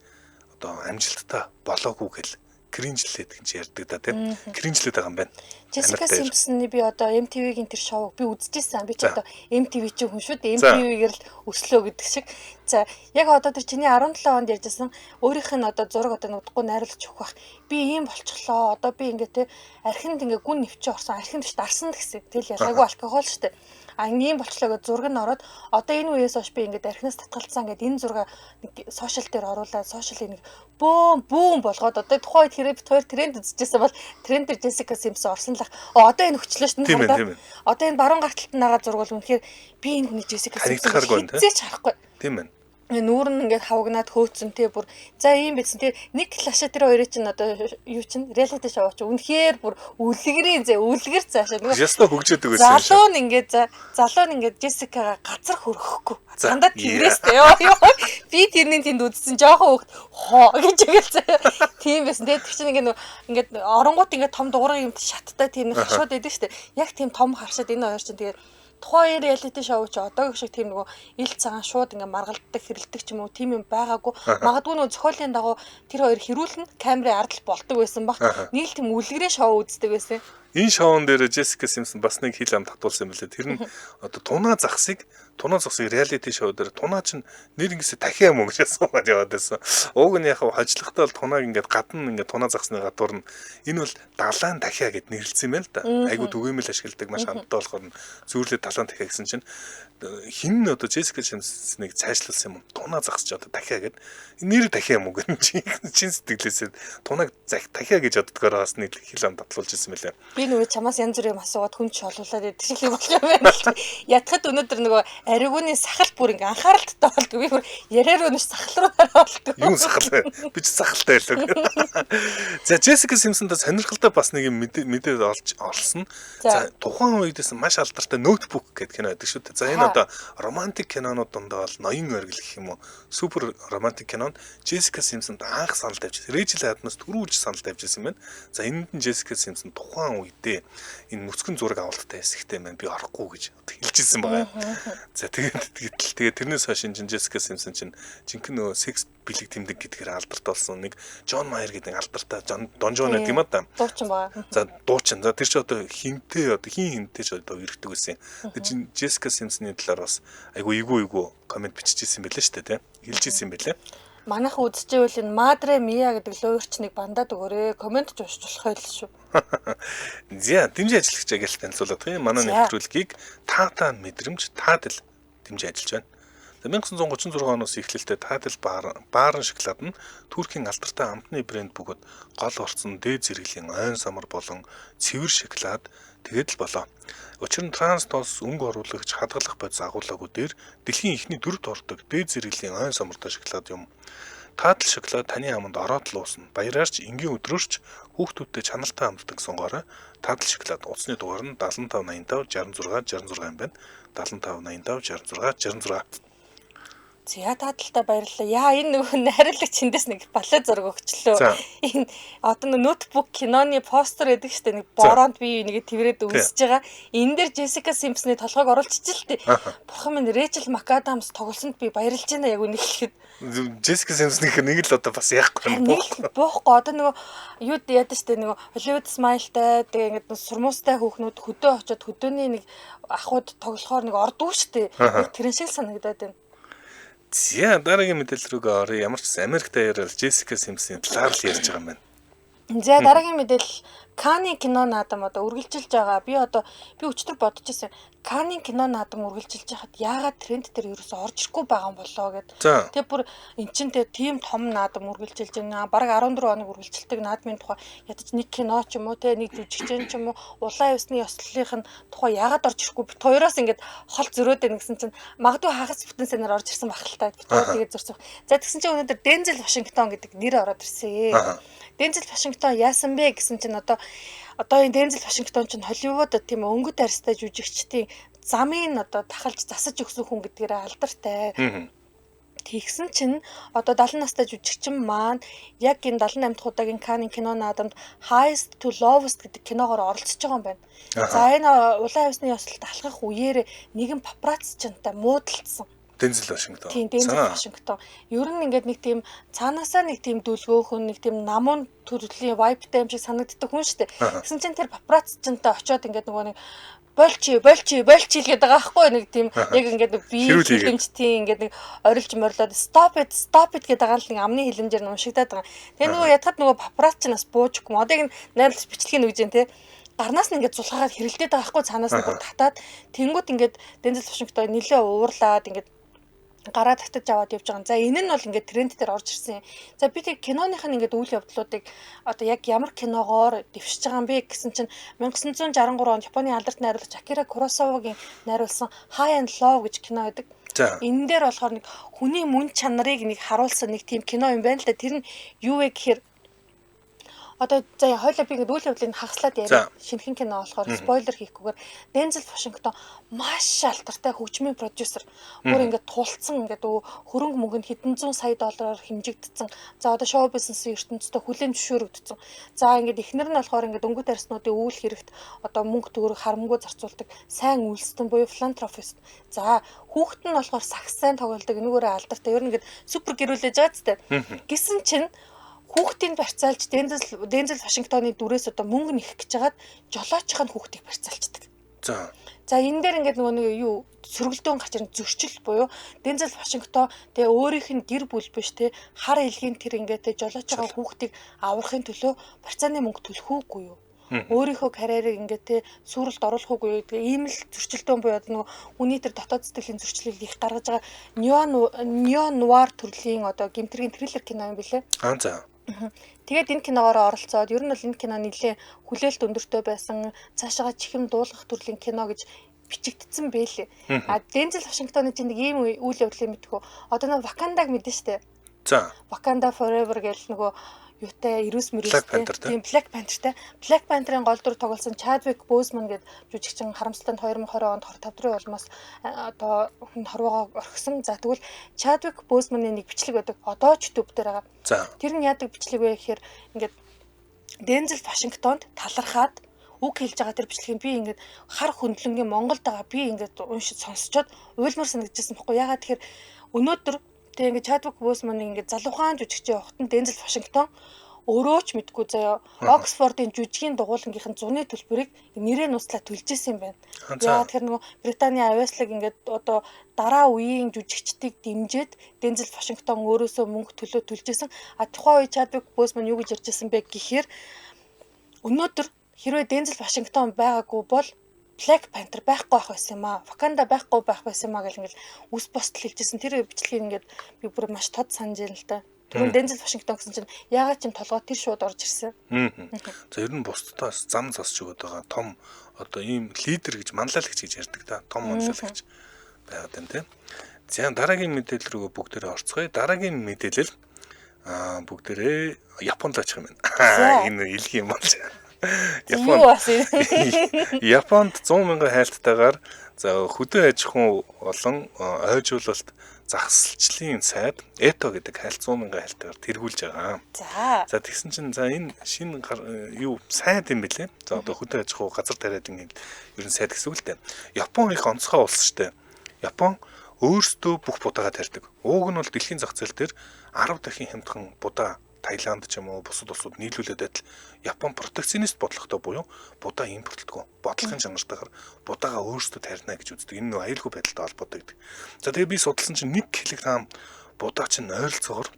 одоо амжилттай болоогүй гэл кринжлээд гэж ярьдаг да тийм. Кринжлээд байгаа юм байна. Джессика Симпсоны би одоо MTV-гийн тэр шоуг би үзчихсэн. Би ч одоо MTV чинь хүн шүү дээ. MTV-гээр л өслөө гэдэг шиг. За яг одоо тэр чиний 17 онд ярьжсэн өөрийнх нь одоо зураг одоо нудахгүй найруулж өгөх бах. Би ийм болчихлоо. Одоо би ингээ те архинд ингээ гүн нэвчээ орсон. Архинд биш дарсан гэсэн. Тэгэл ялгаагүй алкогол шүү дээ. А ийм болчлоо гэж зураг нь ороод одоо энэ үеэс хойш би ингээд архинаас татгалцсан гэд энэ зураг нэг сошиал дээр оруулаад сошиалыг нэг бөөм бүүм болгоод одоо тухайн үед хэрэг бит хоёр тренд үзчихсэн бол тренд дээр Джессика Симпсон орсон л ах. Одоо энэ хөчлөө шүү дээ. Одоо энэ баруун гар талд нь байгаа зураг бол үнэхээр би энэ хүний Джессика Симпсон хизээч харахгүй. Тийм ээ. Нүүр нь ингээд хавгнаад хөөцөн те бүр за ийм байсан те нэг клашаа тэр хоёрын чинь одоо юу чинь реалити шоу чи үнэхээр бүр үлгэрийн зэ үлгэр цаашаа нөгөө ясна хөгжөөдөг байсан. Залуу нь ингээд за залуу нь ингээд Джессикагаа газар хөрөхгүй. Дандаа тэрээс те ёо ёо би тэрний тэнд үзсэн жоохон хөвгт хоо гэж ингээл заяа тийм байсан те тэр чинь ингээд ингээд оронгууд ингээд том дугуйн юм шаттай тийм хашууд байдаг штэ. Яг тийм том харшаад энэ хоёр чинь тэгээд тухайн реалити шоу чи одоогийн шиг тийм нөгөө ил цагаан шууд ингээ маргалддаг хэрэлдэг ч юм уу тийм юм байгаагүй. Магадгүй нөгөө зохиолын дагуу тэр хоёр хэрүүлнэ камерын ард л болдог байсан баг. Нэг л тийм үлгэрийн шоу үздэг байсан. Энэ шоун дээр Джессика Симпсон бас нэг хил ам татуулсан юм билээ. Тэр нь одоо тунаа загсыг реалити шоу дээр тунаа чинь нэр ингэсэ дахиа юм уу гэж асуугаад яваад байсан. Уг нь яг хожлохтой бол тунааг ингээд гадна ингээд тунаа загсны гадуур нь энэ бол далайн дахиа гэд нэрлсэн юм байна л да. Айгу түгээмэл ашигладаг маш хандтай болохоор нь зүүрлээ далайн дахиа гэсэн чинь хин нь одоо Джессика Симпсоныг цаашлуулсан юм. Тунаа загсч одоо дахиа гэд нэр дахиа юм уу гэн чин сэтгэлээсээ тунааг дахиа гэж боддгоороо бас нэг хил ам татлуулж ирсэн мэлээ. Би нөгөө чамаас янз бүрийн юм асуугаад хүн чолуулаад идэх шиг юм болох юм байна л. Ятхад өнөөдөр нөгөө ариугууны сахал бүр ингээ анхааралтай болдог. Би бүр яриа руу нэш сахал руу хараа болдог. Юу сахал вэ? Би ч сахалтай байлаа. За Джессика Симпсонд сонирхолтой бас нэг юм мэдээ олж олсон. За тухайн үедээс маш алдартай Notebook гэдэг кино байдаг шүү дээ. За энэ одоо романтик кинонууд дундаа бол ноён оргил гэх юм уу? Супер романтик кинонд Джессика Симпсонд анх санал тавьж, Рэйчел Адамс түрүүлж санал тавьж ирсэн байна. За энэнд нь Джессика Симпсон тухайн үедээ энэ нүцгэн зураг авалттай хэсэгтэй маань би орохгүй гэж хэлж ирсэн байгаа. За тэгээд тэрнээс хойш энэ Джессика Симпсон чинь жинхэнэ нөгөө секс бэлэг тэмдэг гэдгээр алдартай болсон нэг Джон Майер гэдэг алдартай Дон Жон гэдэг юм а да. Дуучин байгаа. За дуучин. За тэр чи одоо хинтээ одоо хин хинтээ ч одоо эргэдэг байсан. Тэр Джессика Симпсоны талаар бас айгу эйгүү комент биччихсэн байлээ шүү дээ, тэ. Хэлж ирсэн байлээ. Манайхан үзчихвэл энэ Мадре Мия гэдэг луйрчныг бандаад өгөөрэй. Комент ч уншиж болох байл шүү. За, дэмжин ажиллагч гэж танилцуулаад байгаа юм. Манай нэвтрүүлгийг таатай мэдрэмж таадал дэмжин ажиллаж байна. За 1936 оноос эхлэлтэй таадал баарн шоколад нь Туркийн алдартай амтны брэнд бөгөөд гол орцсон дээд зэрэглэлийн ойн самар болон цэвэр шоколад тэгээд л болоо. Учир нь транс тоос өнгө оруулагч хадгалах бодис агуулаагүй дээр дэлхийн эхний дөрөвт ордог дээд зэрэглэлийн ойн самартай шоколад юм. Таадал шоколад таны аманд ороод л уусна. Баяраарч энгийн өдрөөрч хүүхдүүдтэй чанартай амтдаг сонгоорой. Таадал шоколад утасны дугаар нь 75 85 66 66 юм байна. 75 85 66 66. За таадалтай баярлалаа. Яа энэ нөгөө найруулагч эндээс нэг бале зураг өгчлөө. Энэ одоо нөгөө ноутбук киноны постэр гэдэг штэ нэг бороонд би нэг тэрвэрэд өмсөж байгаа. Энэ дээр Джессика Симпсоны толгойг оруулчихж л тээ. Бурхан минь Рэйчел МакАдамс тоглосонд би баярлж байна яг үнэ хэлэхэд. Джессика Симпсон гэх нэг л одоо бас яахгүй юм буухгүй. Одоо нөгөө юу яадаг штэ нөгөө Hollywood Smile-тай тэгээ ингээд сурмуустай хүүхнүүд хөдөө очиод хөдөөний нэг ахуйд тоглохоор нэг ордгүй штэ. Тэрэн шиг санагдаад байна. За дараагийн мэдээлэл рүүгээ оръё. Ямар ч гэсэн Америкт яриад Джессика Симпсоны талаар л ярьж байгаа юм байна. За дараагийн мэдээлэл Каны кино наадам одоо үргэлжилж байгаа. Би одоо би өчтөр бодож байсан. Каны кино наадам үргэлжилж байхад яагаад тренд дээр ерөөсөө орж ирэхгүй байгаа юм болоо гэд. Тэгээ бүр эн чин тэгээ тийм том наадам үргэлжилж байна. Бараг 14 хоног үргэлжилдэг наадмын тухай ядаж нэг кино ч юм уу те нэг жүжигчин ч юм уу улаан ёсны ёслолынх нь тухай яагаад орж ирэхгүй бит хоёроос ингээд хол зөрөөд байна гэсэн чинь магадгүй хагас бүтэн санаар орж ирсэн байх л та. Бит хоёр тэгээд зөрсөн. За тэгсэн чинь өнөөдөр Дензел Вашингтон гэдэг нэр ороод ирсэн. Дензел Вашингтон яасан бэ гэсэн чинь одоо энэ Дензел Вашингтон чинь Холливуудад тийм өнгөт арьстай жүжигчдийн замыг одоо тахалж засаж өгсөн хүн гэдгээр алдартай. Тэгсэн чинь одоо 70 настай жүжигчин маань яг энэ 78 дахь удаагийн Канны кино наадамд Highest to Lowest гэдэг киногоор оролцож байгаа юм байна. За энэ улаан хивсний ёслолд алхах үеэр нэгэн папарацчинтай муудалцсан. Дензел Вашингтон. Тийм, Дензел Вашингтон. Ер нь ингээд нэг тийм цаанаасаа нэг тийм дүлгөөхөн, нэг тийм намун төрлийн vibe-тай юм шиг санагддаг хүн шүү дээ. Тэгсэн чинь тэр папарацчинтай очиод ингээд нөгөө нэг больчи гэдэг байгаа байхгүй нэг тийм яг ингээд бие хилэмжтийн ингээд нэг орилж морлоод stop it гэдэг байгаа л нэг амны хилэмжээр нь уншигдаад байгаа. Тэгээ нөгөө ятгад нөгөө папарацчинаас бууж өггүй. Одоо яг найруулагч бичлэгийг өгж जैन те. Гарнаас нь ингээд зулгаагаад хэрэлдээд байгаа байхгүй цаанаас нь бүр татаад тэнгууд ингээд Дензел Вашингтон нилээ уурлаад ингээд гараа татаж аваад явж байгаа. За энэ нь бол ингээд тренд дээр орж ирсэн. За би тэг киноных нь ингээд үйл явдлуудыг одоо яг ямар киногоор дэвшиж байгаа юм бэ гэсэн чинь 1963 онд Японы алдарт найруулагч Акира Куросавагийн найруулсан High and Low гэж кино байдаг. Энэ дээр болохоор нэг хүний мөн чанарыг нэг харуулсан нэг тийм кино юм байна л да. Тэр нь юу вэ гэхээр одоо за хойлоо би ингээд үйл явдлыг хагаслаад яриа. Шинэхэн кино болохоор спойлер хийхгүйгээр Дензел Вашингтон маш алдартай хөгжмийн продюсер. Бүр ингээд тулцсан ингээд хөрөнгө мөнгө нь хэдэн зуун сая доллараар хэмжигдсэн. За одоо шоу бизнесийн ертөнцийн хүлээн зөвшөөрөгдсөн. За ингээд эхнэр нь болохоор ингээд өнгөт арьснуудын үйл хэрэгт одоо мөнгө төгрөг харамгүй зарцуулдаг сайн үйлсдэн буюу филантропист. За хүүхэд нь болохоор сагсан тоглодог. Энүүгээрээ алдартай. Ер нь ингээд супер гэрүүлэж байгаа ч тийм. Гисэн чинь хүүхдийг барьцаалж Дензел Вашингтоны дүрээс одоо мөнгө нэх гэж хагаад жолоочх нь хүүхдийг барьцаалчдаг. За энэ дээр ингээд нөгөө нэг юу сөргөлдөөн гарч ирэн зөрчил буюу Дензел Вашингтон тэгээ өөрийнх нь гэр бүл биш те хар элгийн тэр ингээд те жолоож байгаа хүүхдийг аврахын төлөө барьцааны мөнгө төлөх үгүй юу? Өөрийнхөө карьерийг ингээд те сүрэлд оруулах үгүй юу? Тэгээ ийм л зөрчилдөөн буюу нөгөө хүний тэр дотоод сэтгэлийн зөрчлийг их гаргаж байгаа нео нуар төрлийн одоо гэмтэргийн триллер кино юм билээ. Аа за. Тэгээд энэ киногоор оролцоод ер нь бол энэ кино нэлээд хүлээлт өндөртэй байсан, цаашаага чихэм дуулгах төрлийн кино гэж бичигдсэн байлээ. А Дензел Вашингтоны чинь нэг ийм үйл явдлыг мэдхүү. Одоо нэг Вакандаг мэдэн штэ. За. Wakanda Forever гэл нөгөө юутай эрүүс мөрөөстэй тийм Black Panther-тай. Black Panther-ын гол дүр тоглосон Chadwick Boseman гэдэг жүжигчин харамсалтай нь 2020 онд 25 төрийн улмаас одоо хорвоогоо орхисон. За тэгвэл Chadwick Boseman-ы нэг бичлэг байдаг. Одоо ч YouTube дээр байгаа. Тэр нь яадаг бичлэг вэ гэхээр ингээд Дензел Вашингтонд талархаад үг хэлж байгаа тэр бичлэгийг би ингээд хар хөндлөнгийн Монголд байгаа би ингээд уншиж сонсчоод уйлмар санагдчихсан байхгүй. Ягаад тэгэхээр өнөөдөр тэгээ ингээд Chadwick Boseman-ыг ингээд залуухан жүжигчийн явахад нь Дензел Вашингтон өөрөө ч мэдгүй заяа Оксфордын жүжигийн дугуулангийнх нь зуны төлбөрийг нэрээ нууцлаа төлж исэн юм байна. Яагаад тэгэхээр нөгөө Британийн авиаслаг ингээд одоо дараа үеийн жүжигчдийг дэмжиж Дензел Вашингтон өөрөөсөө мөнгө төлөө төлж исэн. А тухайн үе Chadwick Boseman юу гэж ярьж исэн бэ гэхээр өнөөдөр хэрвээ Дензел Вашингтон байгаагүй бол Black Panther байхгүй байх байсан юм аа. Wakanda байхгүй байх байсан юм аа гэл ингээл үс босдол хэлжсэн. Тэр бичлэгийг ингээд би бүр маш тод санаж байна л да. Түрүүн Дензел Вашингтон гэсэн чинь яагаад ч юм толгой тэр шууд орж ирсэн. За ер нь бусдад бас зам засч өгöd байгаа том одоо ийм лидер гэж манлайлагч гэж ярьдаг да. Том манлайлагч байгаад байна тийм. За дараагийн мэдээлэл рүүгээ бүгдээрээ орцгоё. Дараагийн мэдээлэл бүгдээрээ Японд очих юм байна. Энэ илгийн юм болж. Японд 100 мянган хайлттайгаар за хөдөө аж ахуйн болон ойжуулалт загсалчлалын сайд ЭТО гэдэг хайлт 100 мянган хайлттайгаар тэргүүлж байгаа. За тэгсэн чинь за энэ шинэ юу сайд юм бэлээ. За одоо хөдөө аж ахуй газар тариад ингэ ер нь сайд гэсэн үг л дээ. Япон их онцгой улс шүү дээ. Япон өөрсдөө бүх будаага тарьдаг. Ууг нь бол дэлхийн зах зээл дээр 10 дахин хямдхан будаа Таиланд ч юм уу бусад улсууд нийлүүлээд байтал Япон протекционист бодлоготой буюу будаа импортлдог. Бодлогын чанартайгаар будаага өөрсдөө тарина гэж үздэг. Энэ нөө аюулгүй байдалтай холбоотой гэдэг. За тэгээ би судалсан чинь 1 кг будаа чинь ойролцоогоор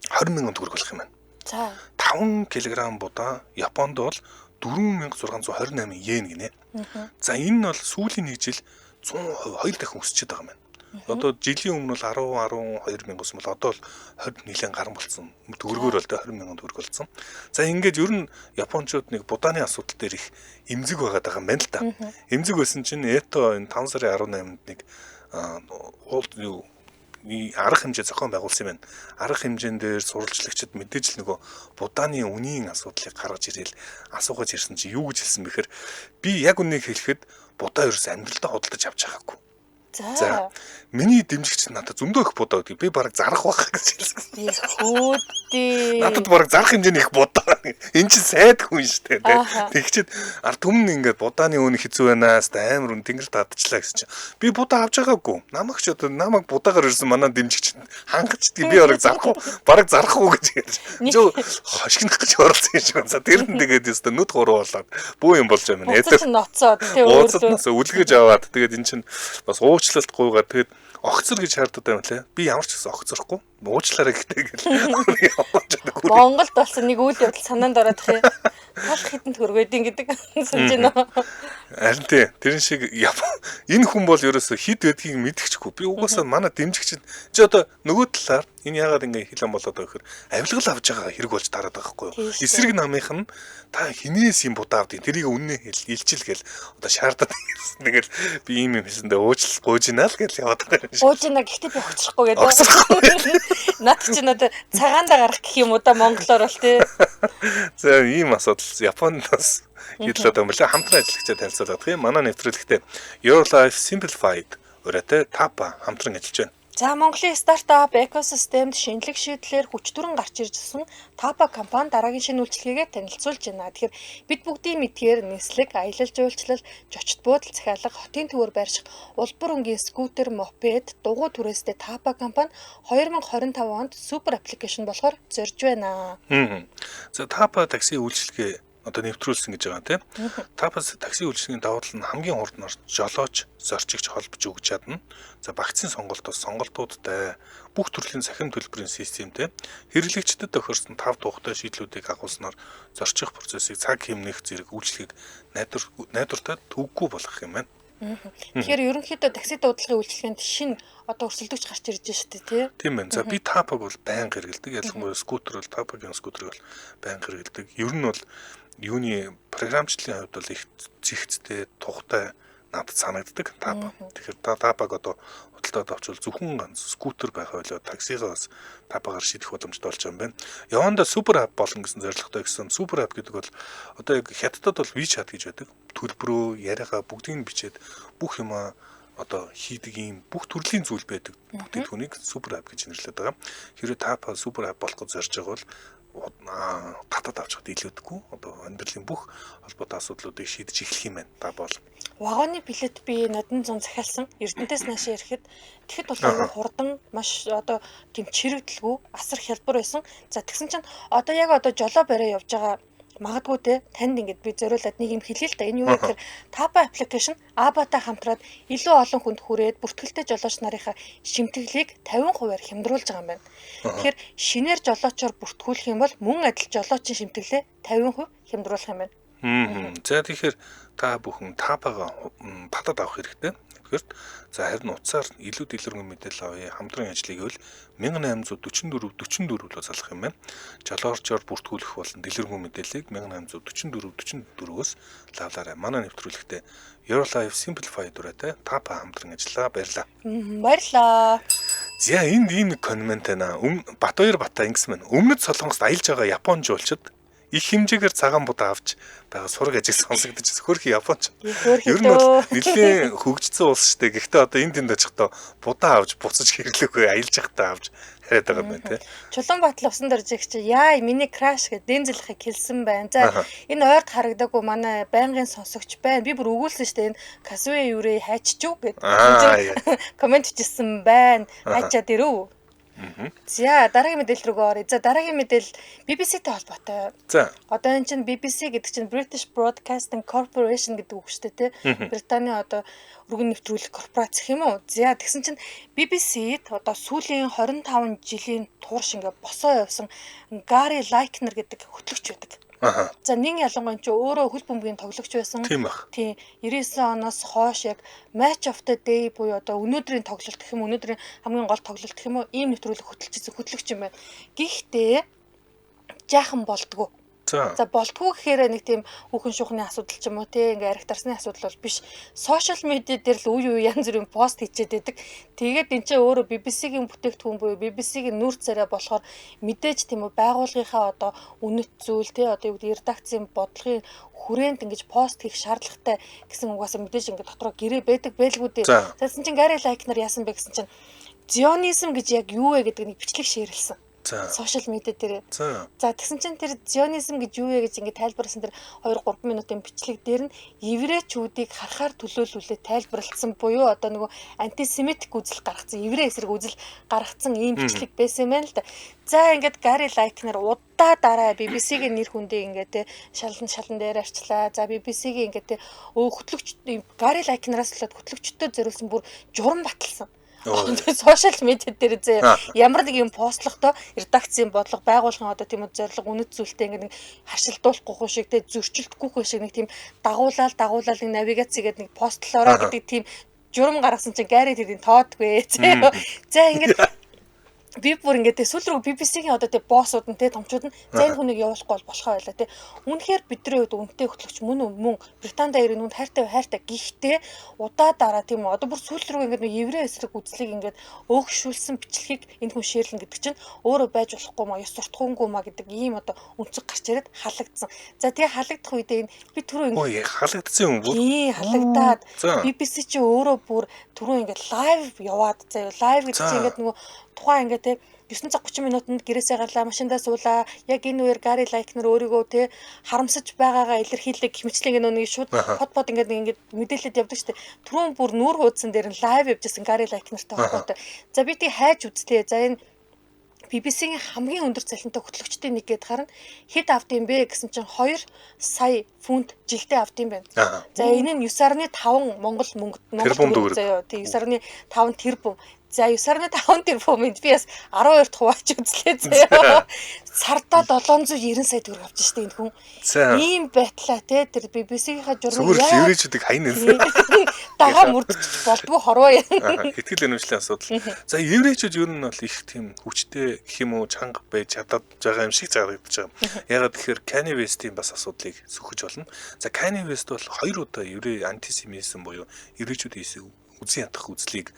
20 мянган төгрөг болох юм байна. За 5 кг будаа Японд бол 4628 йен гинэ. За энэ нь бол сүүлийн нэг жил 100% 2 дахин өсчээд байгаа юм байна. Одоо жилийн өмнө бол 10 12 мянга байсан бол одоо бол 20 нэлээд гарan болсон. Төгрөгөөр бол 20 мянган төгрөг болсон. За ингээд ер нь японочууд нэг будааны асуудал дээр их эмзэг байгаад байгаа юм байна л да. Эмзэг байсан чинь ЭТО энэ 5 сарын 18-нд нэг уул арга хэмжээ зохион байгуулсан юм байна. Арга хэмжээн дээр сурвалжлагчид мэдээж л нөгөө будааны үнийн асуудлыг гаргаж ирээл асуугаж ирсэн чинь юу гэж хэлсэн бэхээр би яг үннийг хэлэхэд будаа ерөөс амьдралдаа худалдаж авч байгаагүй. За миний дэмжигч надад зөндөө их будаа өгдөг. Би бараг зарах байх гэж хэлсэн. Хүүдээ. Надад бараг зарах хэмжээний их будаа. Энд чинь сайд хүн шүү дээ. Тэгчээд ард түмэн ингээд будааны үн хэцүү байна. Амар үн тэнгэр татчихлаа гэсэн чинь би будаа авч байгаагүй. Намайг ч одоо намайг будаагаар ирсэн манай дэмжигч хангачдаг. Би бараг зарах уу? Бараг зарах уу гэж хэлж. Жоо хошигнох гэж оролцсон юм шиг байна. За тэр нь тэгээд өстө нүд хуруу болоод бүү юм болж байгаа юм. Эдгээр ноцоод тэ өөрлөө. Үлгэж аваад тэгээд эн чинь бас уучлалт гуйгаад тэгээд огцор гэж шаарддаг юм лээ. Би ямар ч гэсэн огцорохгүй. Уучлаарай гэдэг гэл. Монголд болсон нэг үйл явдал санаанд ороод их юм. Талх хитэн төгрөгөөд гэдэг санаж байна. Харин тий. Тэрэн шиг энэ хүн бол ерөөсө хид байдгийг мэдчихгүй. Би угаасаа манай дэмжигч чи одоо нөгөө талаар Энэ яагаад ингэ хил ам болоод байгаа гэхээр авилгал авж байгаа хэрэг болж тараад байгаа байхгүй юу? Эсрэг намынх нь та хинээс юм будаа авдیں۔ Тэрийг үннээ илчил гэл одоо шаардаад хэлсэн. Тэгэл би ийм юм хэлсэндээ уучлал гуйж гинэ л гэл яваад байгаа юм шиг. Гуйж гинэ гэхдээ би огцрохгүй гэдэг. Наад чинь одоо цагаандаа гарах гэх юм уу да монголоор бол тий. За ийм асуудал Японд бас хийлээд байгаа юм лээ. Хамтран ажиллагчдад танилцуулах юм. Манай нэвтрүүлэгтээ Your Life Simplified ураатай Тапа хамтран ажиллаж байна. За Монголын стартап экосистемд шинэлэг шийдлэр хүчдүрэн гарч иржсэн Тапа компани дараагийн шинэ үйлчилгээгээ танилцуулж байна. Тэгэхээр бид бүгдийн мэдгээр нислэг, аялал жуулчлал, зочид буудал захиалга, хотын төвөөр байрших улбар өнгийн скутер, мопед, дугуй түрээстэй Тапа компани 2025 онд супер аппликейшн болохоор зорж байна. За Тапа такси үйлчилгээ одоо нэвтрүүлсэн гэж байгаа тийм. Тапас такси үйлчилгээний давуу тал нь хамгийн хурдан жолооч, зорчигч холбож өгч чадна. За багцын сонголт бас сонголтуудтай бүх төрлийн цахим төлбөрийн системтэй хэрэглэгчдэд тохирсон 5 тухтай шийдлүүдийг агуулснаар зорчих процессыг цаг хэмнэх зэрэг үйлчлэгийг найдвартай төвөггүй болгох юм байна. Тэгэхээр ерөнхийдөө такси дуудлагын үйлчилгээнд шинэ одоо өрсөлдөгч гарч ирж байна шүү дээ, тий? Тийм байна. За би Тапаг бол байнга хэрэглэдэг. Ялангуяа скутер бол Тапагийн скутерыг бол байнга хэрэглэдэг. Ер нь бол юуны програмчлалын хувьд бол их зэгцтэй, тухтай надад санагддаг Тапа. Тэгэхээр Тапаг одоо худалдаад авчвал зөвхөн ганц скутер байх байлаа таксигаа бас Тапагаар шийдэх боломжтой болж байгаа юм байна. Явандаа супер ап болно гэсэн зорилготой гэсэн супер ап гэдэг бол одоо яг хятадд бол WeChat гэж байдаг. Төлбөрөө, яриагаа бүгдийг нь бичээд бүх юмаа одоо хийдэг юм бүх төрлийн зүйл байдаг. Бүтээгдэхүүнийг супер ап гэж нэрлэдэг байгаа. Хэрвээ Тапа супер ап болох гэж зорж байгаа бол татад авч чад илүүдгүй одоо амьдралын бүх холбоотой асуудлуудыг шийдэж эхлэх юм байна. Та бол вагоны билет би нодон зун захиалсан. Эрдэнтээс наашаа ирэхэд тэгэхэд бол аюу хурдан маш одоо тийм чирэгдэлгүй асар хялбар байсан. За тэгсэн чинь одоо яг одоо жолоо бариа явж байгаа магадгүй те танд ингээд би зориулаад нэг юм хэлье л да. Энэ юу гэхээр Тапа аппликейшн Абатай хамтраад илүү олон хүнд хүрээд бүртгэлтэй жолооч нарынхаа шимтгэлийг 50%-аар хямдруулж байгаа юм байна. Тэгэхээр шинээр жолоочоор бүртгүүлэх юм бол мөн адил жолоочийн шимтгэлээ 50% хямдруулах юм байна. За тэгэхээр та бүхэн Тапагаа татад авах хэрэгтэй. Тэгэхээр за харин утсаар илүү дэлгэрэнгүй мэдээлэл авъя. Хамтран ажлыг гэвэл 1844 44 рүү залах юм байна. Жолоорчоор бүртгүүлэх болон дэлгэрэнгүй мэдээллийг 1844 44-өөс лавлаарай. Манай нэвтрүүлэгтээ Your Life Simplified ураатай Тапа хамтран ажиллаа. Баярлалаа. Баярлалаа. За энд ийм нэг коммент байна. Батбаяр Бата ингэсэн байна. Өмнөд Солонгост аялж байгаа Япон жуулчид их хэмжээгээр цагаан будаа авч байгаа сураг ажиг сонсогдож хөөрхи Японч. Ер нь бол нэлээд хөгжсөн улс шүү дээ. Гэхдээ одоо энд тэнд очихдоо будаа авч буцаж хэрэглэхгүй аялж явахдаа авч яриад байгаа юм байна тий. Чулуун Батал усан дөржиг чи яа миний краш гэж Дензелхийг хэлсэн байна. За энэ ойрд харагдаагүй манай байнгын сонсогч байна. Би бүр өгүүлсэн шүү дээ. Энэ Касуэ юрэ хайччих үү гэд коммент хийсэн байна. Хайчаад ирэв. За дараагийн мэдээлэл рүү оръё. За дараагийн мэдээлэл BBC-тэй холбоотой. За. Одоо энэ чинь BBC гэдэг чинь British Broadcasting Corporation гэдэг үг шүү дээ, тий. Британий одоо өргөн нэвтрүүлэх корпорац гэх юм уу? За тэгсэн чинь BBC-д одоо сүүлийн 25 жилийн турш ингээ босоо явсан Gary Lineker гэдэг хөтлөгч байдаг. За нин ялангуяа чи өөрөө хөл бөмбөгийн тоглогч байсан. Тийм 99 оноос хойш яг Match of the Day буюу одоо өнөөдрийн тоглолт гэх юм өнөөдрийн хамгийн гол тоглолт гэх юм уу ийм нэвтрүүлэг хөтлөж хөтлөгч юм байна. Гэхдээ жаахан болдгоо. За болдгоо гэхээр нэг тийм хүүхэн шуухны асуудал ч юм уу те ингээ арх тарсны асуудал бол биш. Сошиал медиа дээр л үе үе янз бүрийн пост хийчихэд байдаг. Тэгээд эн чинь өөрөө BBC-гийн бүтээгдэхүүн буюу BBC-гийн нүүр царай болохоор мэдээж тийм үү байгууллагынхаа одоо үнэт зүйл те одоо юу гэдэг редакцийн бодлогын хүрээнд ингэж пост хийх шаардлагатай гэсэн угаасаа мэдээж ингээ дотроо гэрээ байдаг байлгүй дээ. Тэгсэн чинь Gary Lineker яасан бэ гэсэн чинь зионизм гэж яг юу вэ гэдэг нэг бичлэг шеэрлсэн. Сошиал медиа дээр. За тэгсэн чинь тэр зионизм гэж юу вэ гэж ингэ тайлбарласан тэр 2-3 минутын бичлэг дээр нь еврейчүүдийг харахаар төлөөлүүлээ тайлбарласан буюу одоо нөгөө антисемитик үзэл гаргацсан, еврей эсрэг үзэл гаргацсан ийм бичлэг байсан юм байна л да. За ингээд Gary Lineker удаа дараа BBC-гийн нэр хүндийг ингээд те шалан дээр арчлаа. За BBC-гийн ингээд те хөтлөгч Gary Lineker-аас болоод хөтлөгчдөд зориулсан бүр журам баталсан. Сошиал медиа дээр зэ ямар нэг юм постлохдоо редакцийн бодлого байгууллагын одоо тийм үү зорилго үнэт зүйлтэй ингээд нэг харшилдуулахгүй шиг те зөрчилдөхгүй шиг нэг тийм дагуулаад нэг навигац хийгээд нэг постлоороо гэдэг тийм журам гаргасан чинь Gary тэрийг тоодгүй. За ингээд Би бүр ингээд сүүл рүү BBC-ийн одоо тэг боссууд нь те томчууд нь за энэ хүнийг явуулахгүй бол болохоо байлаа те. Үнэхээр бидний хувьд үнэтэй хөтлөгч мөн үү мөн Британд даяар нүнд хайртай хайртай гэхдээ удаа дараа тийм үү одоо бүр сүүл рүү ингээд нэг еврей эсрэг үзлийг ингээд өөгшүүлсэн бичлэгийг энэ хүн шеэрлэн гэдэг чинь өөрөө байж болохгүй маа ёс суртахуунгүй маа гэдэг ийм одоо өнцөг гарч ирээд халагдсан. За тэгээ халагдах үедээ энэ би түрүү ингээд халагдсан юм бүр. Тийм халагдаад BBC чи өөрөө бүр түрүү ингээд live яваад заяа live гэдэг чинь ингээд нөгөө тухайн ингээд те 9 цаг 30 минутанд гэрээсээ гарлаа, машиндаа суулаа. Яг энэ үеэр Гари Лайкнер өөрийгөө те харамсаж байгаагаа илэрхийлэх гэх мэтлэн ингээд нэг шууд под под ингээд ингээд мэдээлэлд явдаг штэ. Түрүүн бүр нүүр хуудсан дээр нь live явжсэн Гари Лайкнертай холбоотой. За би тийг хайж үзлээ. За энэ BBC-ийн хамгийн өндөр цалинтай хөтлөгчдийн нэг гээд харна. Хэд авд юм бэ гэсэн чинь 2 сая фунт жилдээ авд юм байна. За энэ нь 9.5 Монгол мөнгө Монгол заяа. Тий 9.5 тэрбум. За 9.5 тэрбумыг би бас 12-т хувааж үзлээ заяа. Сардаа 790 сая төгрөг авч штэ энэ хүн. Ийм байтлаа те тэр BBC-ийнхаа журмыг яа. Зүгээр еврейчүүдийг хайн нэ. Дагаа мөрдөж болдгоо хорвоо яа. Итгэл үнэмшлийн асуудал. За еврейчүүд ер нь бол их тийм хүчтэй гэх юм уу чанга байж чадаад байгаа юм шиг зарагдаж байгаа. Ягаад гэхээр Kanye West-ийн бас асуудлыг сөхөж болно. За Kanye West бол хоёр удаа еврей антисемизм буюу еврейчүүдийн эсрэг үзэн ядах үзлийг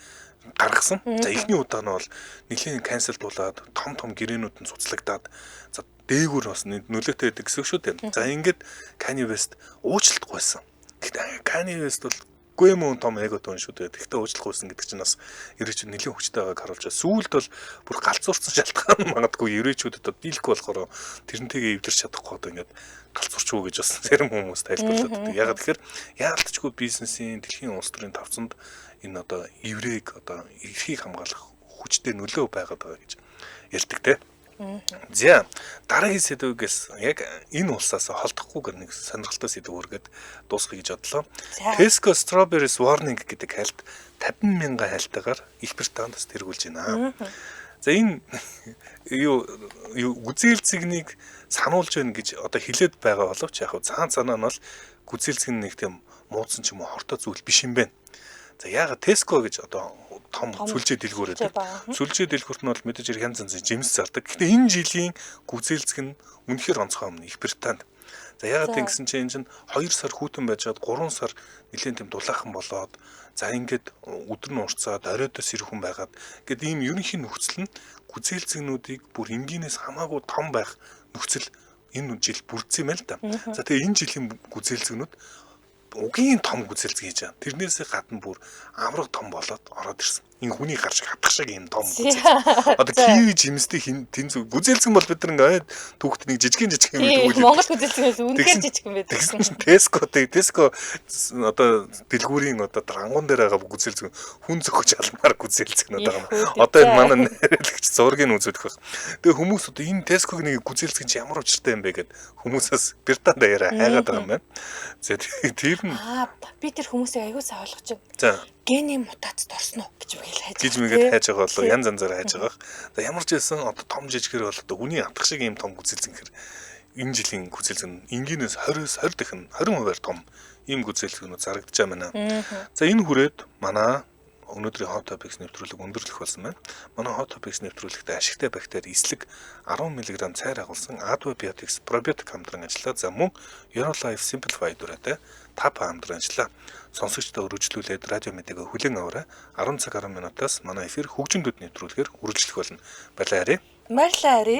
гаргасан. За эхний удаа нь бол нэлийн канселдуулаад том том гэрээнүүд нь цуцлагдаад за дээгүүр бас нөлөөтэй байдаг гэсэн үг шүү дээ. За ингээд Kanye West уучлалтгүйсэн. Гэхдээ Kanye West бол гүй мөн том эготой хүн шүү дээ. Тэгэхдээ уучлахгүйсэн гэдэг чинь бас еврейчүүд нэлийн хүчтэй байгааг харуулж байна. Сүүлд бол бүр галзуурсан шалтгаан магадгүй еврейчүүд одоо дийлэхгүй болохоор тэрнтэйгээ эвлэрч чадахгүй одоо ингээд галзуурчгүй гэж бас зарим хүмүүс тайлбарлаад байдаг. Ягаад тэгэхээр яалтчгүй бизнесийн дэлхийн улс төрийн тавцанд энэ одоо еврейг одоо эрхийг хамгаалах хүчтэй нөлөө байгаад байгаа гэж ярьдаг те. За дараагийн сэдвээс яг энэ улсаас холдохгүйгээр нэг сонирхолтой сэдв үргээд дуусгая гэж бодлоо. Tesco Strawberries Warning гэдэг хальт 50 мянган хальтаагаар Их Британд бас тэргүүлж байна. За энэ юу гүзээлзгнийг сануулж байна гэж одоо хэлээд байгаа боловч яг цаан цаанаа нь бол гүзээлзгэн нэг тийм муудсан ч юм уу хортой зүйл биш юм байна. За яагаад Tesco гэж одоо том сүлжээ дэлгүүр байдаг. Сүлжээ дэлгүүрт нь бол мэдээж хэрэг янз янзын жимс зардаг. Гэхдээ энэ жилийн гүзээлзгэн нь үнэхээр онцгой юм Их Британд. За яагаад ингэсэн чинь энэ чинь 2 сар хүйтэн байжгаад 3 сар нэлээд тийм дулаахан болоод за ингээд өдөр нь урцаад оройдоо сэрхэн байгаад гэд ийм ерөнхий нөхцөл нь гүзээлзгэнүүдийг бүр энгийнээс хамаагүй том байх нөхцөл энэ жил бүрдсэн юм л да. За тэгээ энэ жилийн гүзээлзгэнүүд угийн том гүзээлзгэн хийж байгаа. Тэрнээсээ гадна бүр авраг том болоод ороод ирсэн. Энэ хүний гар шиг хатах шиг юм том гүзээлзгэн. Одоо киви жимстэй тэн зүг гүзээлзгэн бол бид нар ингээд түүхт нэг жижигэн жижигэн гэдэг үү. Монгол гүзээлзгэн үнэхээр жижигэн байдаг. Тэгсэн чинь Tesco одоо дэлгүүрийн одоо дрангуун дээр байгаа гүзээлзгэн хүн зөхөж алмаар гүзээлзгэнүүд байгаа юм. Одоо энэ манай нэрлэгч зургийг үзүүлэх байх. Тэгээ хүмүүс одоо энэ Tesco-г нэг гүзээлзгэн чи ямар учиртай юм бэ гэд хүмүүсээс Британд даяараа хайгаад байгаа юм байна. За тэр нь би тэр хүмүүсийг аягүй сайн ойлгож байна. За гений мутацид орсон уу гэж мэгэл хайж гэж мэгээд хайж байгаа болоо янз янзаар хайж байгаа. За ямар ч байсан одоо том жижигэр бол одоо хүний атгах шиг ийм том гүзээлзгэн гэхэр энэ жилийн гүзээлзгэн энгийнээс 20-с 20 дахин 20%-аар том ийм гүзээлзгэнүүд зарагдаж байгаа байна. За энэ хүрээд манай өнөөдрийн Hot Topics нэвтрүүлэг өндөрлөх болсон байна. Манай Hot Topics нэвтрүүлэгтээ ашигтай бактери эслэг 10 мг цайр агуулсан Advobiotics пробиотик хамтран ажиллаа. За мөн Eurolife Simplify дүрээтэй Тапа хамтран ажиллаа. Сонсогчдоо өргөжлүүлээд радио мэдээг хүлээн аваарай. 10 цаг 10 минутаас манай эфир хөгжиндөд нэвтрүүлгээр үргэлжлэх болно. Баярлалаа Ари. Баярлалаа Ари.